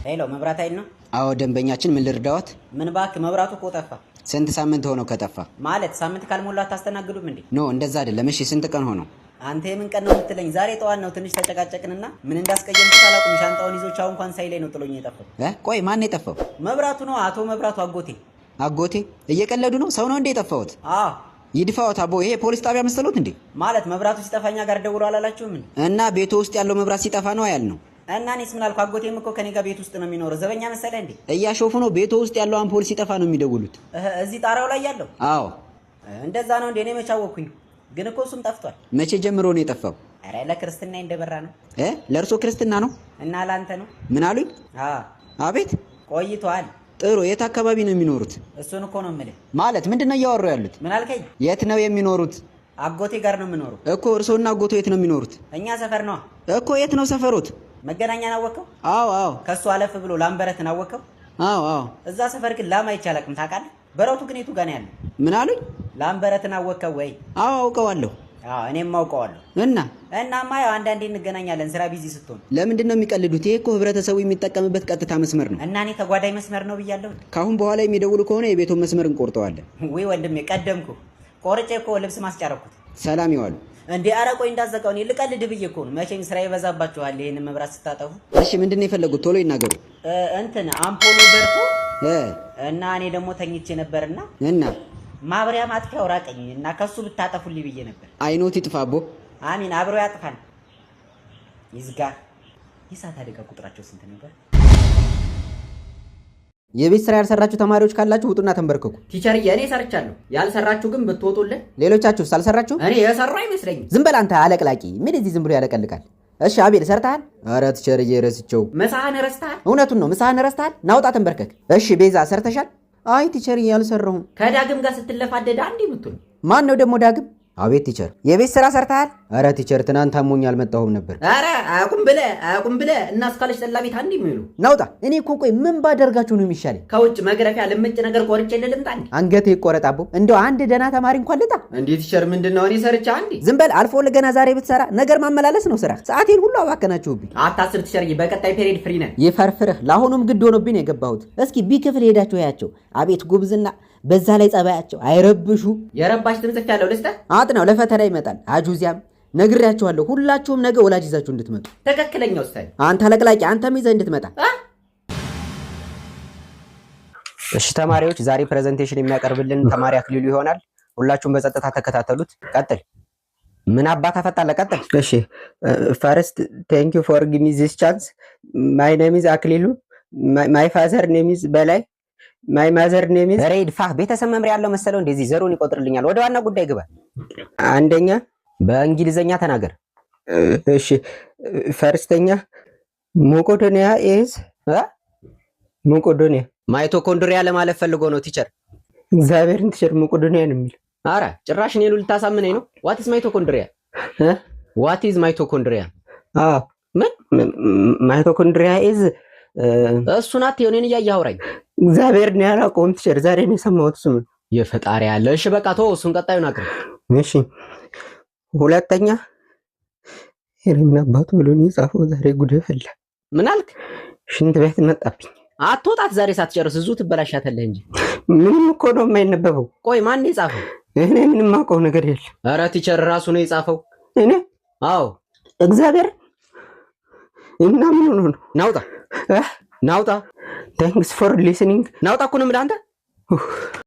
Hello፣ መብራት ኃይል ነው? አዎ ደንበኛችን፣ ምን ልርዳዎት? ምን እባክህ፣ መብራቱ እኮ ጠፋ። ስንት ሳምንት ሆነው ከጠፋ? ማለት ሳምንት ካልሞላ አታስተናግዱም እንዴ? No፣ እንደዛ አይደለም። እሺ ስንት ቀን ሆነው? አንተ የምን ቀን ነው የምትለኝ? ዛሬ ጠዋት ነው ትንሽ ተጨቃጨቅንና ምን እንዳስቀየምኩት አላውቅም። ሻንጣውን ይዞ ቻው እንኳን ሳይለኝ ነው ጥሎኝ የጠፋው። ቆይ ማን የጠፋው? መብራቱ ነው፣ አቶ መብራቱ አጎቴ። አጎቴ? እየቀለዱ ነው? ሰው ነው እንዴ የጠፋዎት? አዎ። ይድፋዎት አቦ። ይሄ ፖሊስ ጣቢያ መሰሎት እንዴ? ማለት መብራቱ ሲጠፋ እኛ ጋር ደውሎ አላላችሁም እንዴ? እና ቤቱ ውስጥ ያለው መብራት ሲጠፋ ነው ያልነው። እና እኔስ ምን አልኩ? አጎቴም እኮ ከኔ ጋር ቤት ውስጥ ነው የሚኖረው። ዘበኛ መሰለህ እንዴ? እያሾፉ ነው። ቤቱ ውስጥ ያለው አምፖል ሲጠፋ ነው የሚደውሉት። እዚህ ጣራው ላይ ያለው? አዎ። እንደዛ ነው እንዴ? እኔ መች አወኩኝ። ግን እኮ እሱም ጠፍቷል። መቼ ጀምሮ ነው የጠፋው? ኧረ ለክርስትና እንደበራ ነው። ለእርሶ ክርስትና ነው? እና ለአንተ ነው? ምን አሉኝ? አዎ። አቤት። ቆይቷል። ጥሩ። የት አካባቢ ነው የሚኖሩት? እሱን እኮ ነው የምልህ። ማለት ምንድን ነው እያወሩ ያሉት? ምን አልከኝ? የት ነው የሚኖሩት? አጎቴ ጋር ነው የምኖረው። እኮ እርሶና አጎቶ የት ነው የሚኖሩት? እኛ ሰፈር ነዋ። እኮ የት ነው ሰፈሮት? መገናኛን አወቅከው? አዎ። ከሱ አለፍ ብሎ ላምበረትን አወቅከው? አዎ። እዛ ሰፈር ግን ላም አይቼ አላውቅም ታውቃለህ? በረቱ ግን የቱ ጋር ነው ያለው? ምን አሉኝ? ላምበረትን አወቅከው ወይ? አዎ አውቀዋለሁ። አዎ እኔም አውቀዋለሁ። እና? እናማ ያው አንዳንዴ እንገናኛለን ስራ busy ስትሆን። ለምንድን ነው የሚቀልዱት? ይሄ እኮ ህብረተሰቡ የሚጠቀምበት ቀጥታ መስመር ነው። እና እኔ ተጓዳኝ መስመር ነው ብያለሁ። ከአሁን በኋላ የሚደውሉ ከሆነ የቤቱን መስመር እንቆርጠዋለን። ውይ ወንድሜ ቀደምኩ። ቆርጬ እኮ ልብስ ማስጫረኩት። ሰላም ይዋሉ። እንዴ ኧረ ቆይ እንዳዘጋው፣ እኔ ልቀልድ ብዬ እኮ ነው። መቼም ስራ ይበዛባችኋል ይሄንን መብራት ስታጠፉ። እሺ ምንድን ነው የፈለጉት? ቶሎ ይናገሩ። እንትን አምፖሉ በርቶ እና እኔ ደግሞ ተኝቼ ነበርና እና ማብሪያ ማጥፊያው ራቀኝ እና ከሱ ብታጠፉልኝ ብዬ ነበር። አይኖት ይጥፋ አቦ። አሚን አብሮ ያጥፋል። ይዝጋ። የእሳት አደጋ ቁጥራቸው ስንት ነበር? የቤት ስራ ያልሰራችሁ ተማሪዎች ካላችሁ ውጡና ተንበርከኩ። Teacher ዬ እኔ ሰርቻለሁ። ያልሰራችሁ ግን ብትወጡልን። ሌሎቻችሁስ አልሰራችሁ? እኔ የሰሩ አይመስለኝም። ዝም በል አንተ አለቅላቂ። ምን እዚህ ዝም ብሎ ያለቀልቃል? እሺ አቤል ሰርተሃል? ኧረ teacher ዬ ረስቸው። ምሳህን ረስተሃል? እውነቱን ነው። ምሳህን ረስተሃል? ናውጣ ተንበርከክ። እሺ ቤዛ ሰርተሻል? አይ teacher ዬ አልሰራሁም። ከዳግም ጋር ስትለፋደድ አንዴ የምትሆን። ማን ነው ደግሞ ዳግም? አቤት teacher። የቤት ስራ ሰርተሃል? ኧረ teacher ትናንት አሞኝ አልመጣሁም ነበር። ኧረ አያውቁም ብለህ አያውቁም ብለህ እና እስካለች ጠላ ቤት አንዴ የሚሉ። ናውጣ። እኔ እኮ ቆይ ምን ባደርጋችሁ ነው የሚሻለኝ? ከውጭ መግረፊያ ልምጭ ነገር ቆርጬ ልምጣ እንዴ? አንገቴ ይቆረጥ አቦ። እንደው አንድ ደህና ተማሪ እንኳን ልጣ። እንዴ teacher ምንድን ነው? እኔ ሰርቻ አንዴ። ዝም በል አልፎ ለገና ዛሬ ብትሰራ ነገር ማመላለስ ነው ስራ። ሰዓቴን ሁሉ አባከናችሁብኝ። አታስብ teacher ዬ፣ በቀጣይ period free ነን። ይፈርፍርህ። ለአሁኑም ግድ ሆኖብኝ ነው የገባሁት። እስኪ B ክፍል ሄዳችሁ ያቸው። አቤት ጉብዝና፣ በዛ ላይ ጸባያቸው አይረብሹ። የረባሽ ድምጽ ያለው ልስጠህ። አጥናው፣ ለፈተና ይመጣል። አጁዚያም ነግሬያችኋለሁ። ሁላችሁም ነገ ወላጅ ይዛችሁ እንድትመጡ። ትክክለኛ ውሳኔ። አንተ አለቅላቂ፣ አንተም ይዘህ እንድትመጣ። እሺ ተማሪዎች፣ ዛሬ presentation የሚያቀርብልን ተማሪ አክሊሉ ይሆናል። ሁላችሁም በጸጥታ ተከታተሉት። ቀጥል። ምን አባት አፈጣለ? ቀጥል። እሺ፣ first thank you for give me this chance. My name is አክሊሉ፣ my father name is በላይ፣ my mother name is ኧረ ይድፋህ። ቤተሰብ መምሪያ ያለው መሰለው እንደዚህ ዘሩን ይቆጥርልኛል። ወደ ዋና ጉዳይ ግባ። አንደኛ በእንግሊዘኛ ተናገር። እሺ፣ first ኛ መቄዶንያ is እ? መቄዶንያ። Mitochondria ለማለት ፈልጎ ነው teacher። እግዚአብሔርን teacher፣ መቄዶንያ ነው የሚለው። አረ ጭራሽ እኔኑ ልታሳምነኝ ነው? What is mitochondria? እ? What is mitochondria? አዎ። ምን? Mitochondria is እሱን አትየው፣ እኔን እያየህ አውራኝ። እግዚአብሔርን ያላውቀውም teacher፣ ዛሬ ነው የሰማሁት ስሙን። የፈጣሪ ያለ። እሺ በቃ ተወው እሱን፣ ቀጣዩን አቅርብ። እሺ ሁለተኛ ኧረ ምን አባቱ ብሎ ነው የጻፈው? ዛሬ ጉድ ፈላ። ምን አልክ? ሽንት ቤት መጣብኝ። አትወጣት ዛሬ ሳትጨርስ እዙ ትበላሻታለህ እንጂ። ምንም እኮ ነው የማይነበበው። ቆይ ማን የጻፈው? እኔ ምንም አውቀው ነገር የለም። ኧረ teacher ራሱ ነው የጻፈው። እኔ? አዎ። እግዚአብሔር እና ምን ሆኖ ነው? ናውጣ። እ? ናውጣ። Thanks for listening. ናውጣ እኮ ነው የምልህ አንተ።